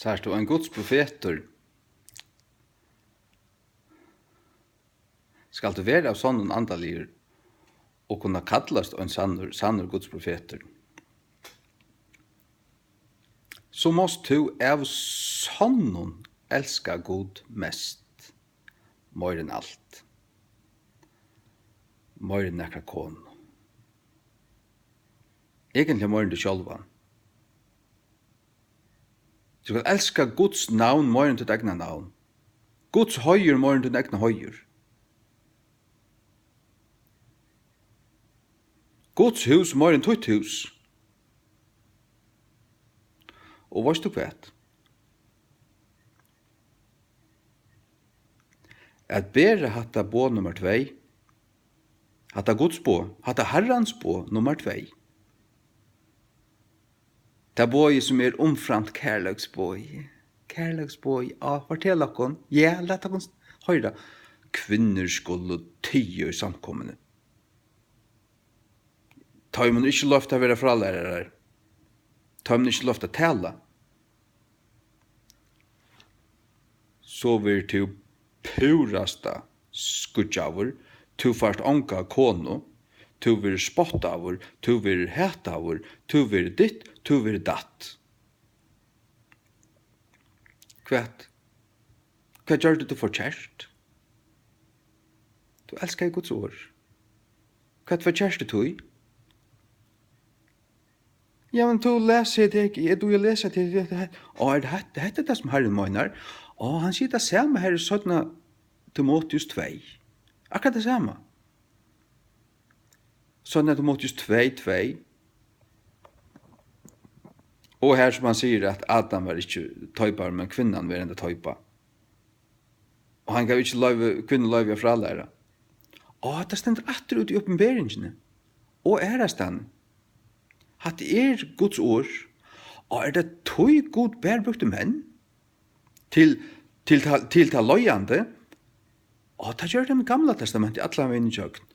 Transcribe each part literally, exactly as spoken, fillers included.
Sært tú ein Guds profetur, skalt tú vera av sonnum andaligur og kunna kallast ein sannur, sannur Guds profetur. So mást tú av sonnum elska Gud mest, meir enn alt, meir enn nakra konu, eigentliga meir enn teg sjálvan. Tú skalt elska Guds navn meir enn títt egna navn. Guds heiður meir enn tín egna heiður. Guds hús meir enn títt hús. Og veitst tú hvat? At bera hatta boð nummar tvey, hatta Guds boð, hatta Harrans boð nummar tvey, tað boðið, sum er umframt kærleiksboðið. Kærleiksboðið, á, fortel okkum. Ja, lat okkum s-, hoyra. Kvinnur skulu tiga í samkomuni. Teimum er ikki loyvt at vera frálærarar. Teimum er ikki loyvt at tala. So verður tú púrasta skýggjaður, tú fært onga konu, tú verður spottaður, tú verður hataður, tú verður ditt, tú verður datt. Hvat? Hvat gjørdi tú forkert? Tú elskaði Guds orð. Hvat forkerti tú? Ja, men tú les her, tað er, eg dugi at lesa, tað er, tað er, á, er tað hetta, hetta er tað, sum Harrin meinar? Á, hann sigur tað sama her í seinna Timoteus tvey. Akkurát tað sama. Seinna Timoteus tvey tvey. Og her, sum hann sigur, at Adam var ikki teipaður, men kvinnan var enda teipa. Og hann gav ikki loyvi, kvinnu loyvi at frálæra. Og tað stendur aftur úti í Opinberingini. Og aðrastaðni. Hatta er Guds orð. Og er tað tí Gud bara brúkti menn? Til, til ta, til ta leiðandi? Og tað gjørdi hann í Gamla Testamenti allan vegin ígjøgnum.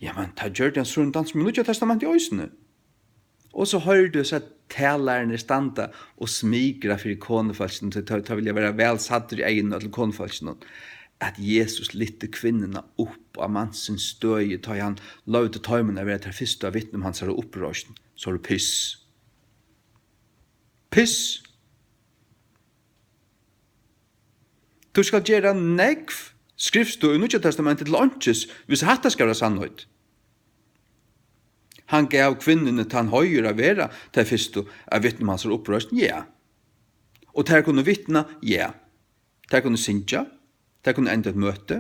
Jamen, tað gjørdi hann so í Nýggja Testamenti eisini. Og so hoyrir tú hesar talararnar standa og smikra fyri konufólkinum, tí teir, teir vilja vera væl sæddir í eygunum á øllum konufólkinum, at Jesus lyfti kvinnuna upp á mansins støði, tá ið hann loyvdi teimum at vera tær fyrstu at vitna um hansara uppreisn. So er tað piss. Piss. Tú skalt gera nógv skriftstøð í Nýggja Testamenti til einkis, hvis hatta skal vera sannheit. Hann gav kvinnuni tann heiður at vera tær fyrstu at vitna um hansara uppreisn, ja. Og tær kunnu vitna, ja. Tær kunnu syngja, tær kunnu enda eitt møti,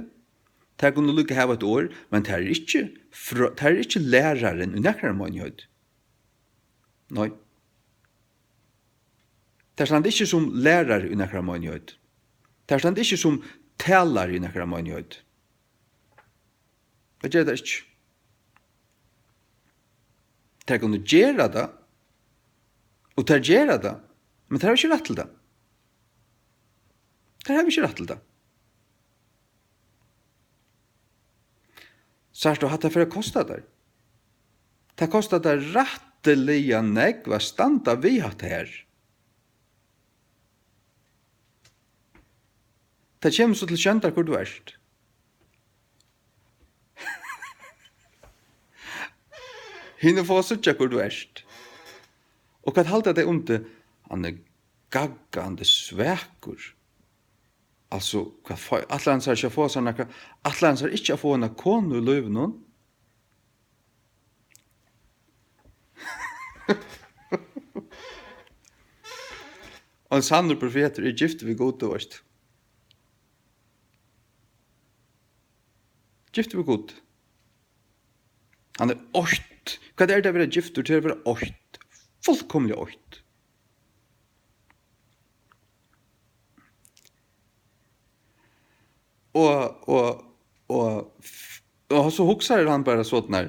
tær kunnu líka hava eitt orð, men tær eru ikki frø-, tær eru ikki lærarin í nakrari meinigheit. Nei. Tær standa ikki sum lærarar í nakrari meinigheit. Tær standa ikki sum talarar í nakrari meinigheit. Tað gera tær ikki. Tær kunnu gera tað, og tær gera tað, men tær hava ikki rætt til tað. Tær hava ikki rætt til tað. Sært tú, hatta fer at kosta tær. Tað kostar tær rættiliga nógv at standa við hatta her. Tað kemur so til sjóndar, hvør tú ert. Hini fáa at síggja, hvør tú ert. Og hvat halda tey um teg? Hann er gaggandi svakur. Altso, hvat fá-, ætlar hann sær ikki at fáa sær nakra, ætlar hann sær ikki at fáa eina konu í lívinum? Ein sannur profetur er giftur við Gud, tú veist. Giftur við Gud. Hann er eitt. Hvat er tað at vera giftur? Tað er at vera eitt. Fullkomiliga eitt. Og, og, og, og so hugsar hann bara sånn her,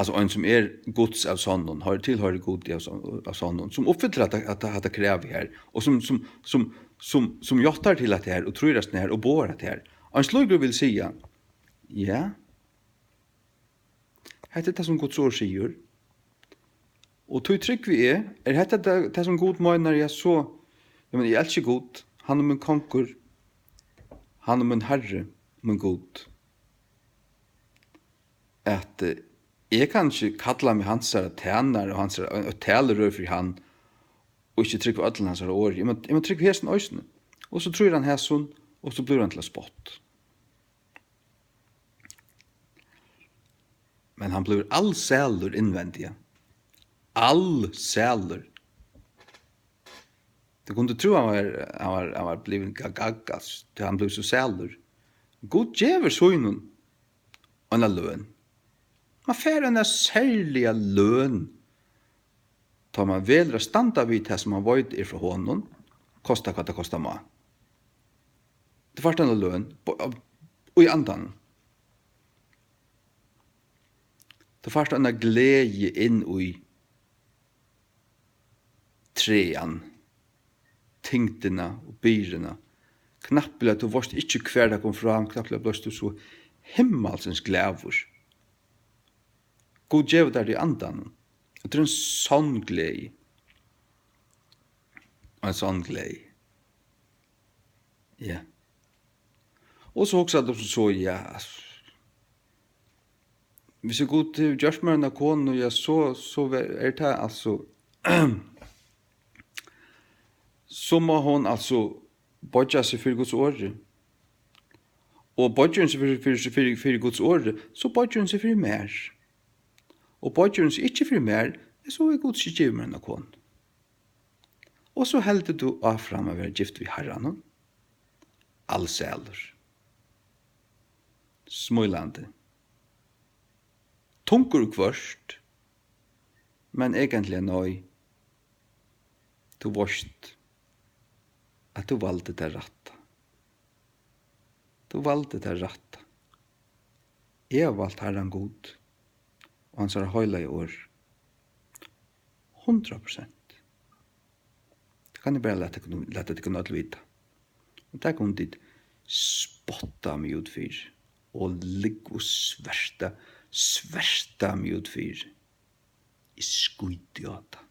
altso, ein sum er Guds av sonnum, har-, tilhoyrir Gudi av son-, av sonnum, sum uppfyllir hatta, hatta, hatta kravið her, og sum, sum, sum, sum, sum játtar til hatta her, og trýr á hatta her, og boðar hatta her. Ein slíkur vil siga, ja, hetta er tað, sum Guds orð sigur. Og tí trúgvi eg, er hetta tað, tað, sum Gud meinar, ja, so, Eg meini, eg elski Gud, hann er mín kongur, hann er mín Harri, mín Gud. At, eh, eg kann ikki kalla meg hansara tænara og hansara, og, og talerør fyri hann, og ikki trúgva øllum hansara orði. Eg má, eg má trúgva hesum eisini. Og so trýr hann hesum, og so blívur hann til eitt spott. Men hann blívur alsælur innvendiga. Alsælur. Tú kundi trúð, hann var, hann var, hann var blivin gagaggas, tí hann bleiv so sælur. Gud gevur sínum eina løn. Man fær eina serliga løn, tá man velur at standa við tað, sum man veit er frá honum, kosta hvat tað kosta má. Tú fært eina løn, bo-, í andanum. Tú fært eina gleði inn í træan, tyngdina og byrðina. Knappliga, tú veitst ikki, hvar tað kom frá, knappliga bleivst tú so himmalsins glaður. Gud gevur tær tað í andanum. Og tað er ein sonn gleði. Ein sonn gleði. Ja. Og so hugsar tú so, ja, altso, hvis Gud hevur gjørt mær eina konu, ja, so, so ver-, er tað altso, so má hon altso boyggja seg fyri Guds orði. Og boyggjur hon seg fyri, fyri, fyri, fyri Guds orði, so boyggjur hon seg fyri mær. Og boyggjur hon seg ikki fyri mær, ja, so hevur Gud ikki givið mær eina konu. Og so heldur tú áfram at vera gift við Harranum, alsælur, smílandi, tungur í hvørt, men eigentliga nei. Tú veitst, at tú valdi tað rætta. Tú valdi tað rætta. Eg havi valt Harran Gud og hansara heilaga orð. Hundrað prosent. Tað kann eg bara lata tykkum, lata tykkum øll vita. Og tað kunnu tit spotta meg út fyri. Og liggja og sverta, sverta meg út fyri. Eg skíti á tað.